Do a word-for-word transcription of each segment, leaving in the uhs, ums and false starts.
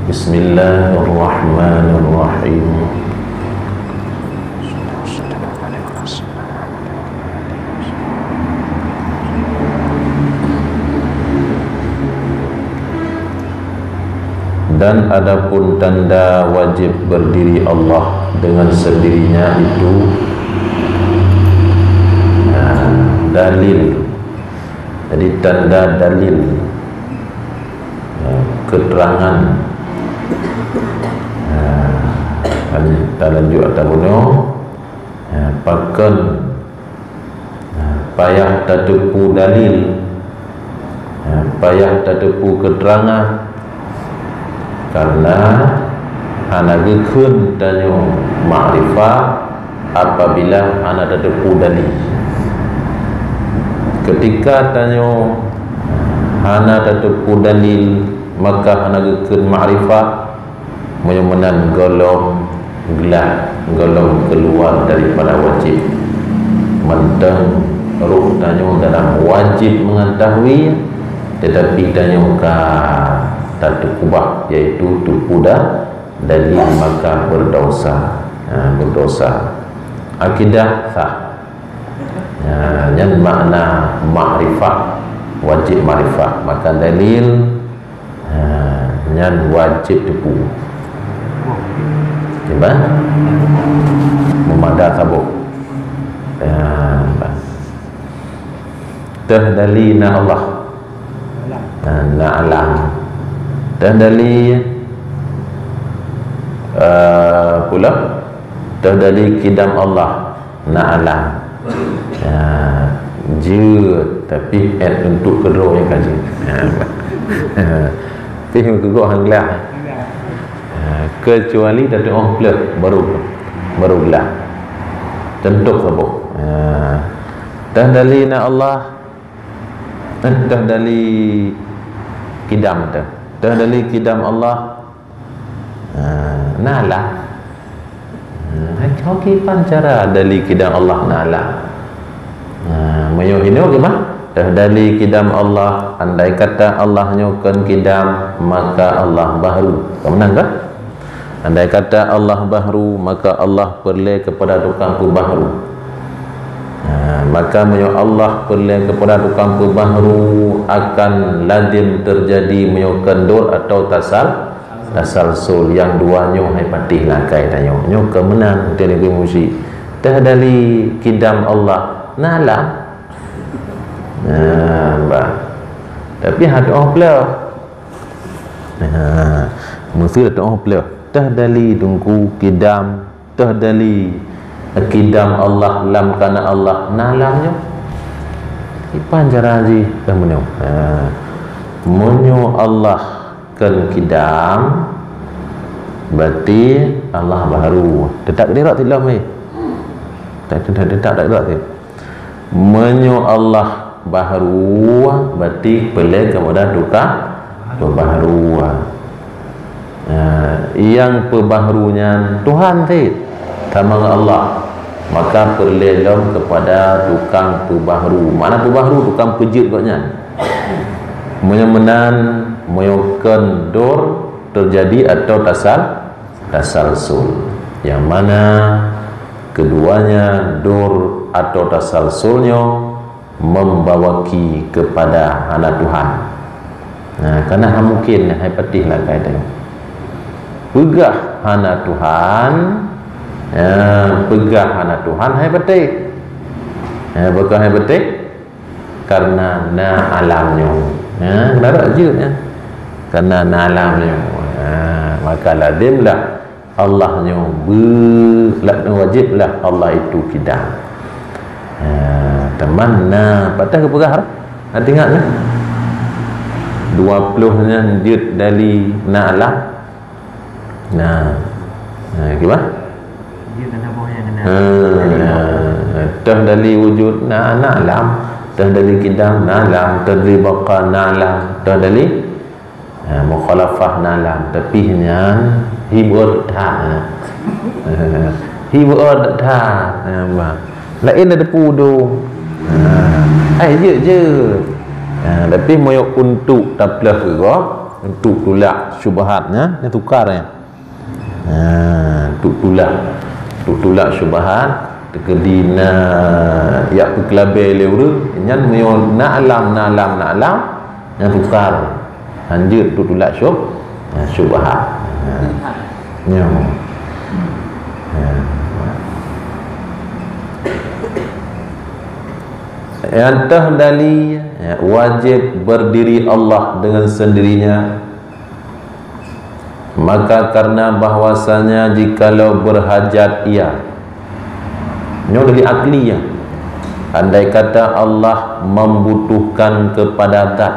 Bismillahirrahmanirrahim. Dan adapun tanda wajib berdiri Allah dengan sendirinya itu, nah, dalil. Jadi tanda dalil, ya, keterangan. Nah, talanjut atau bunoe, ya, pakon Nah, payah tateupeue dalil, nah, payah tateupeue keuteurangan, karena hana geukheun tanyoe makrifat apabila hana tateupeue dalil. Keutika tanyoe hana tateupeue dalil, maka hana geukheun makrifat. Meunyoe meunan gohlom glah, gohlom keuluwa daripada wajéb. Mantong roh tanyoe dalam wajéb meungatahui, teutapi tanyoe ka tateukeubah, yaitu teupeue da-, dalil maka berdosa. Ha, berdosa. Akidah sah. Ha, nyan makna makrifat, wajéb makrifat. Maka dalil Ha, nyan wajéb teupeue. Kiban? Meumada saboh. Ha, bah. Teuh dali na Allah. Ha, na alam. Teuh dali, eh, pula. Teuh dali kidam Allah. Na alam. Ya, jeuet, tapi et untuk keudroe nyang ka jeuet. Ya. Pih meukeugok han glah. Ya, kecuali tatu'oh pleuh baru, baru glah. Tentok saboh. Ya. Teuh dali na Allah. Eh, teuh dali kidam teuh. Teuh dali kidam Allah. Ha, na lah. Ha, hai, kiban cara dali kidam Allah na lah. Ha, meunyoe hinoe kiban? Teuh dali kidam Allah, andai kata Allah nyoe kon kidam, maka Allah bahru. Ka meunan kah? Andai kata Allah bahru, maka Allah peureulée keupada tukang peubahru. Ha, maka meunyoe Allah peureulée keupada tukang peubahru, akan lazim teujadi meunyoe kon dor atawa tasal-, tasalsul, nyang dua nyoe hai patéh lakée tanyoe. Nyoe keu meunan teuh lagée musyrik. Teuh dali kidam Allah, na alam. Nah, bah. Tapi hana tatu'oh pleuh. Nah, meuseu tatu'oh pleuh. Teuh dali teungku kidam, teuh dali kidam Allah lam kana Allah na alam nyoe. Kiban cara jih teuh meunyoe. Ha. Meunyoe Allah kon kidam, berarti Allah bahru. Teutap keudeh rot tilom, eh. Tak, tak, tak, tak, tak, tak. Meunyoe Allah bahru, berarti peureulée keupada tukang peubahru. Nah, nyang peubahru nyan Tuhan cit, sama ngon Allah. Maka peureulée lom keupada tukang peubahru. Makna peubahru, tukang peujeuet gobnyan. Meunyoe meunan, meunyoe kon dor teujadi atawa tasal-, tasalsul. Nyang mana keduanya dor atawa tasalsul nyoe membawaki keupada hana Tuhan. Nah, kana hana mungken hai patéh lakée tanyoe. Peugah hana Tuhan, ya, peugah hana Tuhan hai patéh. Ya, peugah hai patéh. Karena na alam nyoe. Ya, darat jeuet, ya. Karena na alam nyoe. Ya, maka lazimlah Allah nyoe beu-, la-, wajéb lah Allah itu kidam. Ha, teuma na, pat teupeugah dah. Hana teuingat na? Dua ploh nyan jeuet dali na alam. Na. Na, kiban? Jeuet na boh nyang na. Ha, na. Teuh dali wujud na, na alam. Teuh dali kidam na alam. Teuh dali baqa na alam. Teuh dali Ha, mukhalafah na alam, tapi nyan hibot that. Hibot that. Ha, bah. Laén dah teupeue dong. Ha. Ai, jeuet, jeuet. Ha, tapi meunyoe untuk taplôh keu gob, untuk tulak syubhat nyan, nyan tukar nyan. Ha, untuk tulak, untuk tulak syubhat, teukeudi na jak peukeulabée lé ureuëng, nyan meunyoe na'lam, na'lam, na'lam, nyan tukar. Hanjeuet untuk tulak syub-, ha, syubhat. Ha. Nyoe. Ha. Nyang teuh dali, ya, wajib berdiri Allah dengan sendirinya. Maka karena bahwasanya jikalau berhajat ia, nyoe dali akli ya, andai kata Allah membutuhkan kepada zat,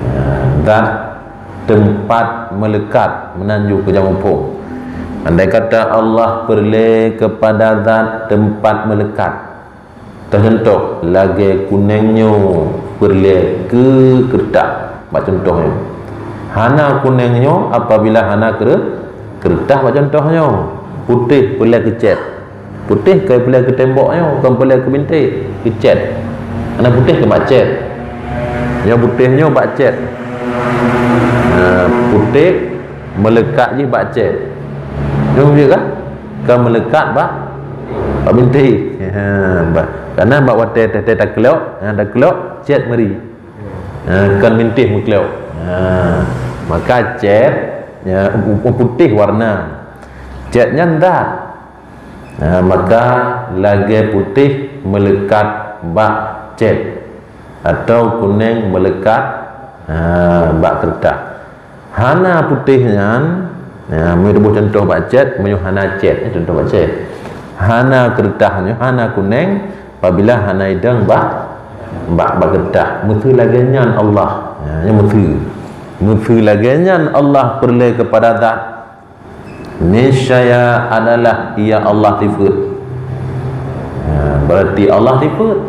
ya, zat tempat melekat, meunanju keu jameun phom. Andai kata Allah peureulée kepada zat tempat melekat, teuh contoh, lagée kuneng nyoe peureulée keu keureutah, bak contoh nyoe. Hana kuneng nyoe apabila hana keure-, keureutah, bak contoh nyoe. Putéh peureulée keu cét. Putéh kon peureulée keu tembok nyoe, kon peureulée keu bintéh, keu cét. Hana putéh keu bak cét. Nyoe putéh nyoe bak cét. Nah, putéh meulekat jih bak cét. Nyoe jeuet kah? Ka meulekat bak, bak bintéh. Ha, bak. Karena bak watée teuh-teuh taklok, ha, taklok, cét meuri. Ha, kon bintéh meuklok. Ha, maka cét, ya, pu-, putéh warna. Cét nyan zat. Ha, maka lagée putéh meulekat bak cét, atau kuneng meulekat, ha, bak keureutah. Hana putéh nyan, ya, meunyoe teuboh contoh bak cét, meunyoe hana cét, ya, contoh bak cét. Hana keureutah nyoe, hana kuneng, apabila hana idong bak, bak, bak keureutah. Meuseu lagée nyan Allah. Ya, nyan meuseu. Meuseu lagée nyan Allah peureulée kepada zat. Niscaya adalah Ia Allah sifeuet. Ha, berarti Allah sifeuet.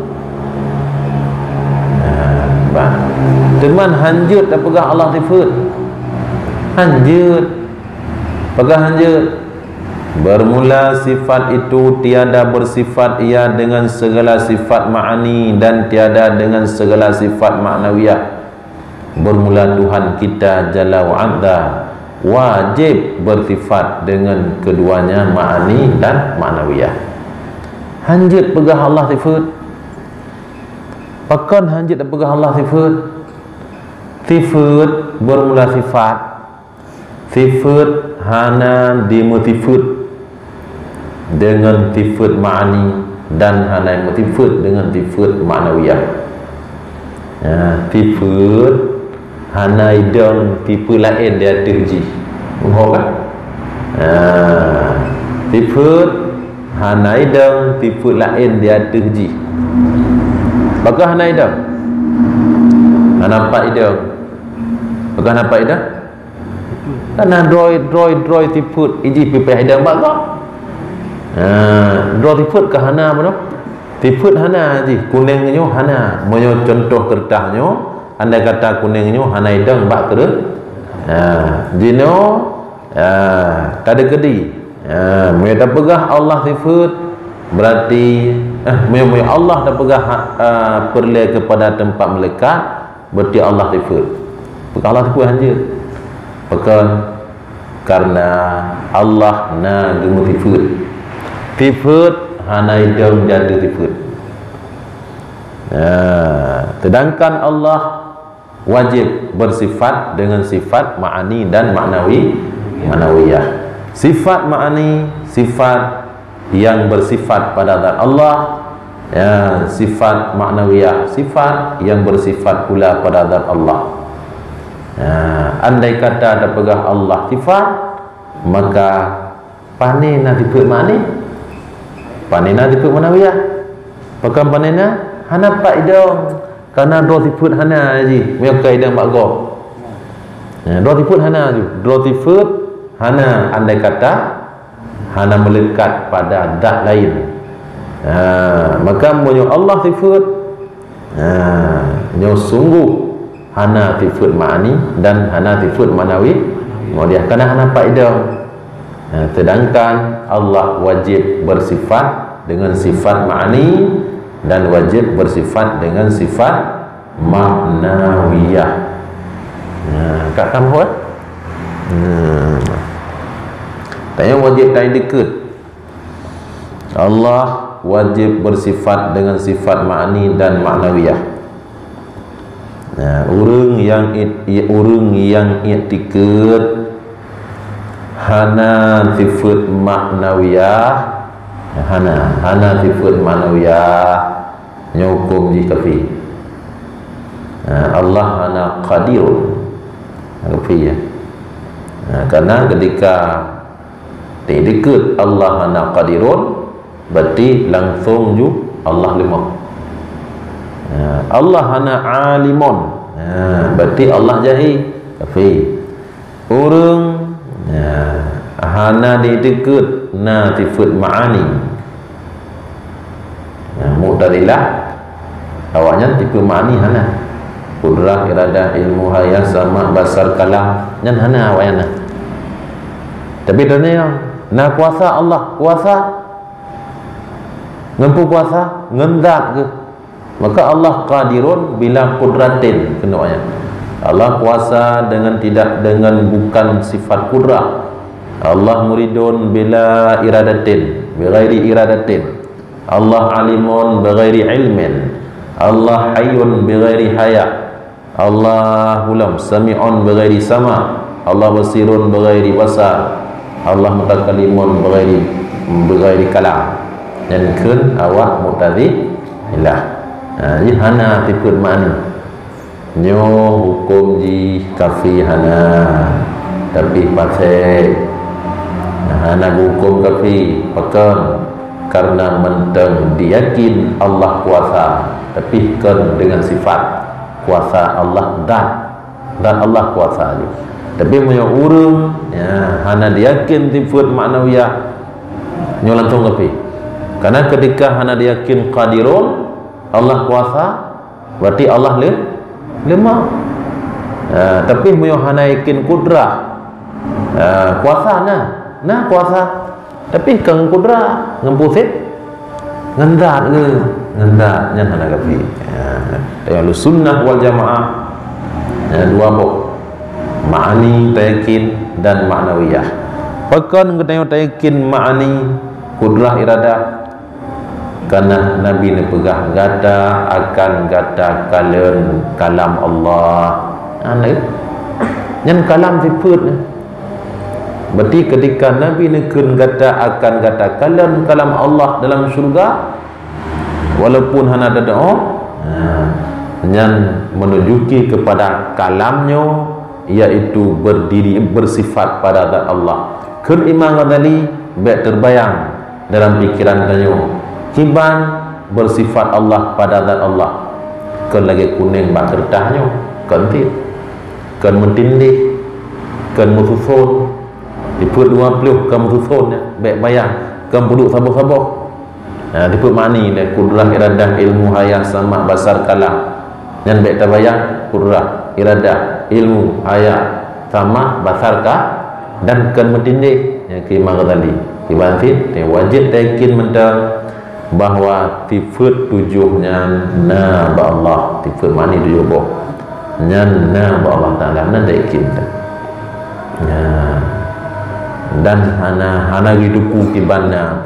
Ha, bah. Teuma hanjeuet tapeugah Allah sifeuet. Hanjeuet. Peugah hanjeuet. Bermula sifat itu tiada bersifat Ia dengan segala sifat ma'ani dan tiada dengan segala sifat ma'nawiyah. Bermula Tuhan kita Jalla wa Azza wajib bersifat dengan keduanya ma'ani dan ma'nawiyah. Hanjeuet peugah Allah sifeuet. Pakon hanjeuet peugah Allah sifeuet? Sifeuet bermula sifat. Sifeuet hana dimeusifeuet dengan sifeuet ma'ani dan hana meusifeuet dengan sifeuet ma'nawiyah. Ya, sifeuet hana idong sifeuet laén di ateueh jih. Muphom kan? Ya, sifeuet hana idong sifeuet laén di ateueh jih. Pakon hana idong? Hana pat idong. Pakon hana pat idong? Kana droe, droe, droe sifeuet, iji pih payah idong bak gob. Ha, droe sifeuet ka hana meunoe? Sifeuet hana jih, kuneng nyoe hana. Meunyoe contoh keureutah nyoe, andai kata kuneng nyoe hana idong bak keureu-, ha, jinoe, ha, tadeukeudi. Ha, meunyoe tapeugah Allah sifeuet, berarti, eh, meunyoe, meunyoe Allah tapeugah, ha, peureulée keupada teumpat meuleukat, Berarti Allah sifeuet. Peugah Allah sifeuet hanjeuet. Pakon? Karena Allah na geumeusifeuet. Sifeuet hana idong jadeuh sifeuet. Nah, sedangkan Allah wajib bersifat dengan sifat ma'ani dan maknawi, ma'nawiyah. Sifat ma'ani, sifat yang bersifat pada zat Allah, ya, sifat maknawiyah, sifat yang bersifat pula pada zat Allah. Ya, andai kata tapeugah Allah sifat, maka pane na sifeuet ma'ani? Pane na sifeuet maknawiyah? Pakon pane na? Hana pat idong, karena droe sifeuet hana jih, meunyoe ka idong bak gob. Ya, droe sifeuet hana jih, droe sifeuet hana andai kata hana meuleukat pada zat laén. Ha, maka meunyoe Allah sifeuet, ha, nyoe sungguh hana sifeuet ma'ani dan hana sifeuet ma'nawi, ma'nawiyah, karena hana pat idong. Ha, sedangkan Allah wajib bersifat dengan sifat ma'ani, dan wajib bersifat dengan sifat ma'nawiyah. Nah, ka kamoe? Nah. Tanyoe wajib taiktikeuet Allah wajib bersifat dengan sifat ma'ani dan ma'nawiyah. Nah, ureuëng nyang it-, ureuëng nyang iktikeuet hana sifat ma'nawiyah, hana, hana sifat ma'nawiyah, nyoe huköm jih kafé. Nah, Allah hana qadirun. Kafé, ya. Nah, karena ketika iktikeuet Allah hana qadirun, berarti langsung ju Allah lemah. Ha, Allah hana alimun. Ha, berarti Allah jahil. Kafé. Ureuëng, ha, hana iktikeuet na sifat ma'ani. Nah, Mu'tazilah, awaknyan tipe ma'ani hana. Kudrah, iradah, ilmu, hayah, sama, basar, kalam, nyan hana awaknyan na. Tapi tanya, na kuasa Allah, kuasa? Ngon peue kuasa? Ngon zat geuh. Maka Allah qadirun bila qudratin, keunoe nyan. Allah kuasa dengan tidak, dengan bukan sifat kudrah. Allah muridun bila iradatin, bighairi iradatin. Allah alimun bighairi ilmin. Allah hayyun bighairi haya. Allah ulam sami'un bighairi sama. Allah basirun bighairi basar. Allah mutakallimun bighairi, bighairi kalam. Nyan kheun awak Mu'tazilah. Ha, jadi hana sifat ma'ani. Nyoe huköm jih kafé hana, tapi pasék. Hana geuhuköm kafé, pakon? Karena mantong diyakin Allah kuasa, tapi kon dengan sifat. Kuasa Allah zat, zat Allah kuasa jih. Tapi meunyoe ureuëng, ya, hana diyakin sifat ma'nawiyah, nyoe langsung kafé. Karena ketika hana diyakin qadirun, Allah kuasa, berarti Allah le-, lemah. Ha, tapi meunyoe hana yakin kudrah, ha, kuasa na, na kuasa. Tapi kon kudrah, ngon peue sit, ngon zat geuh, ngon zat, nyan hana kafé. Ha, Ahlussunnah wal Jamaah, ha, dua boh. Ma'ani tayakin dan ma'nawiyah. Pakon geutanyoe tayakin ma'ani, kudrah, iradah? Karena Nabi neupeugah, "Gata akan gata kalon kalam Allah." Nah, nyan kalam sifat. Berarti ketika Nabi neukheun, "Gata akan gata kalon kalam Allah dalam syurga," walaupun hana teudoa, nah, nyan menunjuki kepada kalam nyoe, yaitu berdiri, bersifat pada zat Allah. Kheun Imam Ghazali, bék teubayang dalam pikiran tanyoe, kiban bersifat Allah pada zat Allah. Kon lagée kunéng bak keureutah nyoe, kon tieb, kon meutindéh, kon meususon, sifat dua ploh kon meususon, bék bayang, kon peuduek saboh-saboh. Ha, sifat ma'ani lé, kudrah, iradah, ilmu, hayah, sama, basar, kalam. Nyan bék tabayang, kudrah, iradah, ilmu, hayah, sama, basar, ka, dan kon meutindéh. Nyan kheun Imam Ghazali. Kiban sit, wajéb tayakin mantong bahwa sifat tujoh nyan na bak Allah, sifat ma'ani tujoh boh. Nyan na bak Allah Taala, na tayakin. Nyan. Dan hana, hana geuteupeue kiban na.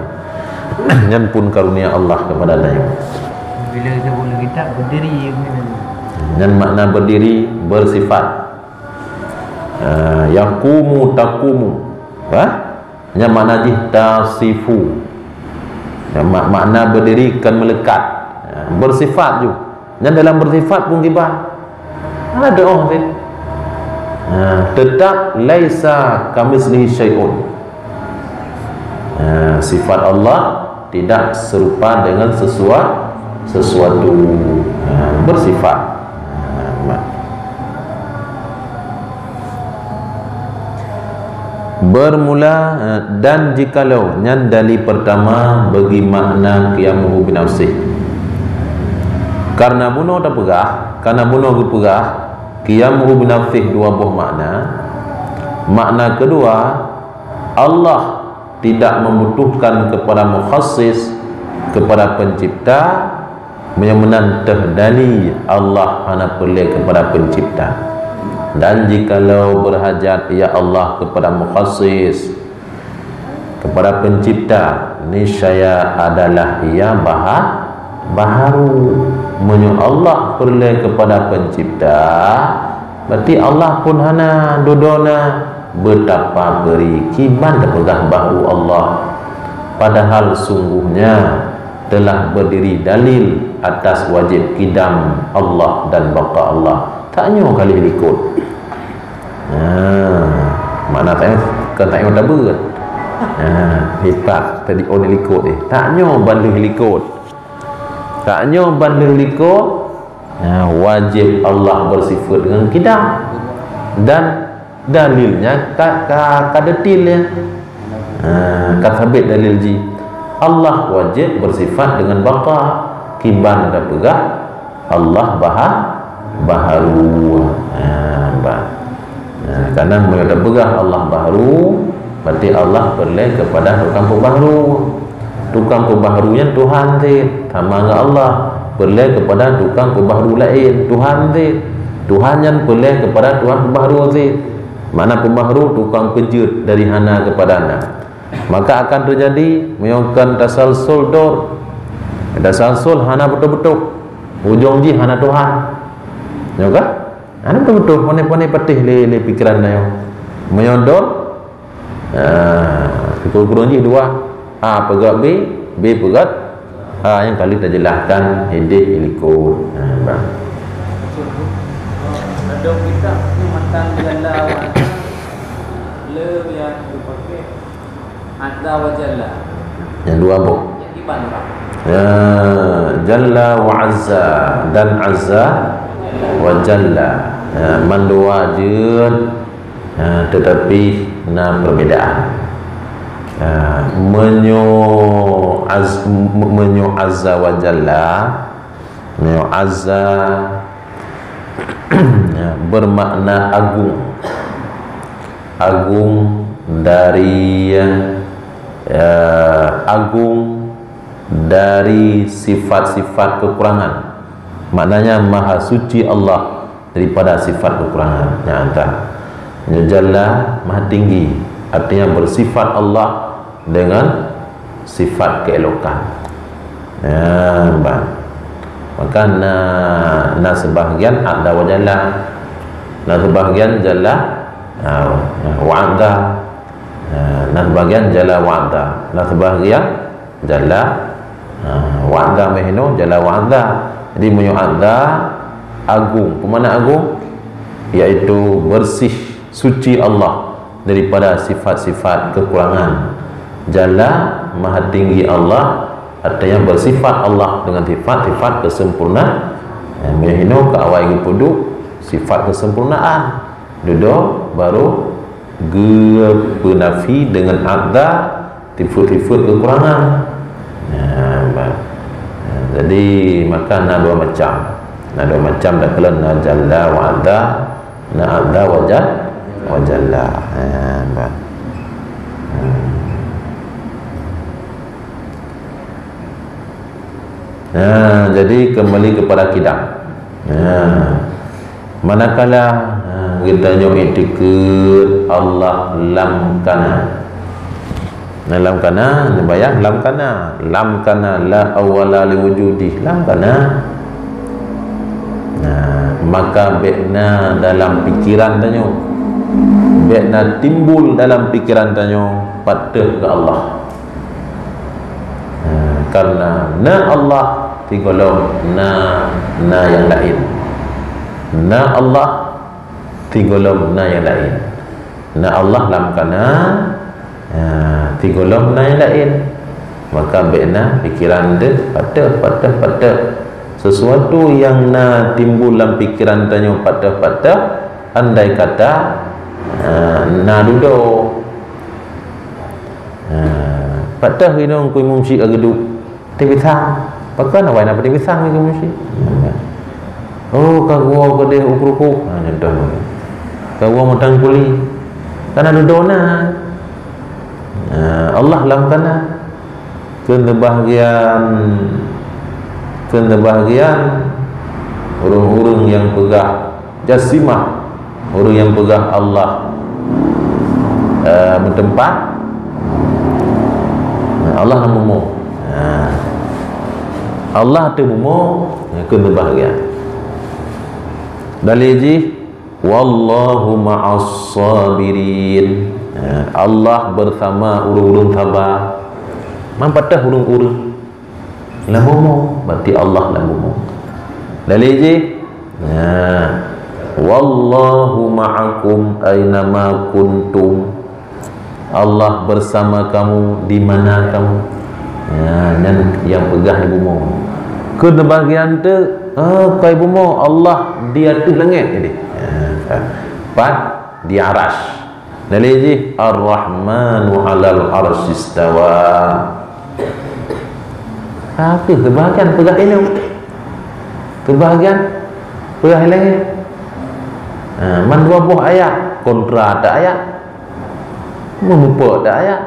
Nyan pun karunia Allah kepada tanyoe. Bila disebut dalam kitab, berdiri, ya, benar. Nyan makna berdiri, bersifat. Ah, yaqumu, taqumu. Ha? Nyan makna jih tasifu. Nyan mak-, makna berdiri kon meulekat. Ha, bersifat ju. Nyan dalam bersifat pun kiban. Hana teudoa sit. Ha, tetap laisa kamitslihi syai'un. Ha, sifat Allah tidak serupa dengan sesua-, sesuatu. Ha, bersifat. Ha, ma-, bermula, ha, dan jikalau, nyan dali pertama bagi makna qiyamuhu binafsih. Karena bunoe tapeugah, karena bunoe geupeugah, qiyamuhu binafsih dua boh makna. Makna kedua, Allah tidak membutuhkan kepada mukhassis, kepada pencipta, Meunyoe meunan teuh dalil Allah hana peureulée keupada pencipta. Dan jikalau beurhajat, ya Allah, keupada mukhassis, keupada pencipta, niscaya adalah ia baha-, baharu. Meunyoe Allah peureulée keupada pencipta, berarti Allah pun hana, dudoe na, beutapa peuri, kiban tapeugah baharu Allah. Padahal sungguhnya telah berdiri dalil atas wajib kidam Allah dan baqa Allah. Tanyoe ka lheueh likot. Nah, makna tanyoe, kon tanyoe tabeuet. Nah, hebat tadi, oh, ni likot, eh. Tanyoe ban lheueh likot. Tanyoe ban lheueh likot. Nah, wajib Allah bersifat dengan kidam. Dan dalilnya ka, ka, ka detil, ya. Ha, ka sabit dalil jih. Allah wajib bersifat dengan baqa. Kiban tapeugah Allah baha-, baharu. Ha, ba. Ha, karena meunyoe tapeugah Allah baharu, berarti Allah peureulée keupada tukang peubaharu. Tukang peubaharu nyan Tuhan cit, sama ngon Allah. Peureulée keupada tukang peubaharu laén, Tuhan cit. Tuhan nyan peureulée keupada Tuhan peubaharu cit. Makna peubaharu, tukang peujeuet dari hana keupada na. Maka akan teujadi, meunyoe kon tasalsul dor, tasalsul hana beutôi-beutôi, ujong jih hana Tuhan. Nyoe ka? Hana beutôi-beutôi, pane-pane patéh lé, lé pikeran tanyoe. Meunyoe dor, ah, sikureueng-kureueng jih dua. A peugét B, B peugét A, nyang ka lheueh tajelaskan idéh i likot. Nah, bah. Ladôm kitab ni matan jalla wa ala, le nyang dipakai azza wa jalla. Nyang dua boh. Nyang kiban, Pak. Ya, jalla wa azza dan azza wa jalla. Ya, mandua jeuet, ha, tetapi na perbedaan. Ha, meunyoe az-, me-, meunyoe azza wa jalla, meunyoe azza, ya, bermakna agung. Agung dari, ya, agung dari sifat-sifat kekurangan. Maknanya, maha suci Allah daripada sifat kekurangan. Nyan tah. Nyoe jalla, maha tinggi. Artinya, bersifat Allah dengan sifat keelokan. Ya, bah. Maka na, na sebahagian azza wa jalla. Na sebahagian jalla, ha, wa azza. Ha, na sebahagian jalla wa azza. Na sebahagian jalla, ha, wa azza meuhino jalla wa azza. Jadi, meunyoe azza, agung. Peue makna agung? Yaitu bersih, suci Allah daripada sifat-sifat kekurangan. Jalla, maha tinggi Allah, artinya bersifat Allah dengan sifat-sifat kesempurnaan. Nyang meuhino keu awai geupeuduek sifat kesempurnaan. Dudoe baru geupeunafi dengan azza sifat-sifat kekurangan. Nah, ba-, jadi, maka na dua macam. Na dua macam, dak keulan na jalla wa azza, na azza wa ja-, wa jalla. Ha, ba. Hmm. Nah, jadi kembali kepada kidam. Nah, manakala, nah, geutanyoe iktikeuet Allah lam kana. Nah, lam kana, neubayang lam kana. Lam kana la awwala li wujudih. Lam kana. Nah, maka bék na dalam pikiran tanyoe, bék na timbul dalam pikiran tanyoe patéh keu Allah. Ha, karena na Allah, sigohlom na, na nyang laén. Na Allah, sigohlom na nyang laén. Na Allah lam kana, ha, sigohlom na nyang laén. Maka bék na pikiran teuh patéh, patéh, patéh. Sesuatu nyang na timbul lam pikiran tanyoe patéh, patéh, andai kata, ha, na dudoe. Ha, patéh inong keu imum syik ka geuduek. Patéh pisang. Pakon awai na patéh pisang keu imum syik? Oh, ka geuwoe keudeh u krukoh. Ha, contoh. Ka geuwoe mutang kuli. Kana dudoe na. Ha, Allah lam kana. Keu sebahagian Keu neubahgian ureuëng-ureuëng nyang peugah jasimah, ureuëng nyang peugah Allah, eh, meuteumpat, Allah lam bumoe. Nah, Allah ateueh bumoe, keu neubahgian. Dalil jih, "Wallahu ma'as sabirin." Nah, Allah bersama ureuëng-ureuëng saba. Man patéh ureuëng-ureuëng lam bumoe, berarti Allah lam bumoe. Dalil jih, nah, "Wallahu ma'akum aina ma kuntum." Allah bersama kamu di mana kamu. Ya, nyan nyang peugah di bumoe. Keu neubahgian teuk, ah, kai bumoe, Allah di ateueh langét jadi. Ya, pat di arasy. Dalil jih, "Ar-Rahmanu 'alal 'arsyistawa." Tapi seubahgian peugah ilée. Seubahgian peugah ilée. Ha, man dua boh ayat, kontra ata ayat. Meumupok ata ayat.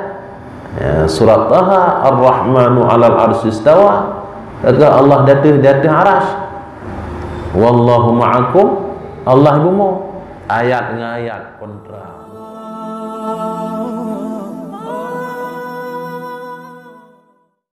Ya, surat Taha, "Ar-Rahmanu 'alal 'arsyistawa." Kata Allah di ateueh, di ateueh arasy. "Wallahu ma'akum", Allah bumoe. Ayat ngon ayat kontra.